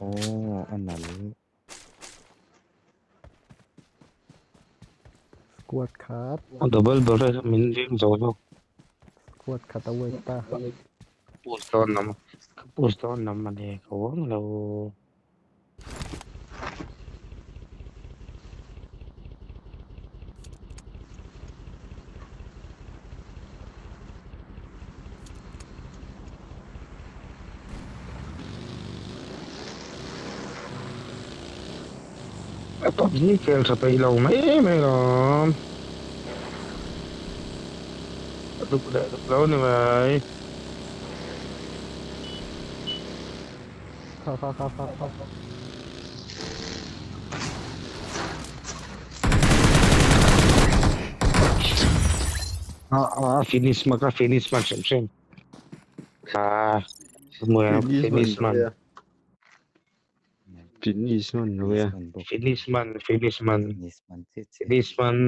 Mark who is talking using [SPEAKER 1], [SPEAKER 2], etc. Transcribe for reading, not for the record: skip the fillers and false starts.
[SPEAKER 1] Aw a nal.
[SPEAKER 2] Squad khat.
[SPEAKER 3] A double barrel kha min veng zo zawk.
[SPEAKER 2] Squad khat a wait ta.
[SPEAKER 3] Push dawn lam ka push dawn lam a ni ka uang lo. A tawp hi khel tha peih lo mai mai lawm. A duk leh duk lo ni mai.
[SPEAKER 2] Kha kha kha kha kha.
[SPEAKER 3] Ah ah finish man ka finish man hrim hrim. Ah finish man.
[SPEAKER 4] Finish man lo ya.
[SPEAKER 3] Finish man finish man.
[SPEAKER 1] Finish man che che.
[SPEAKER 3] Finish man.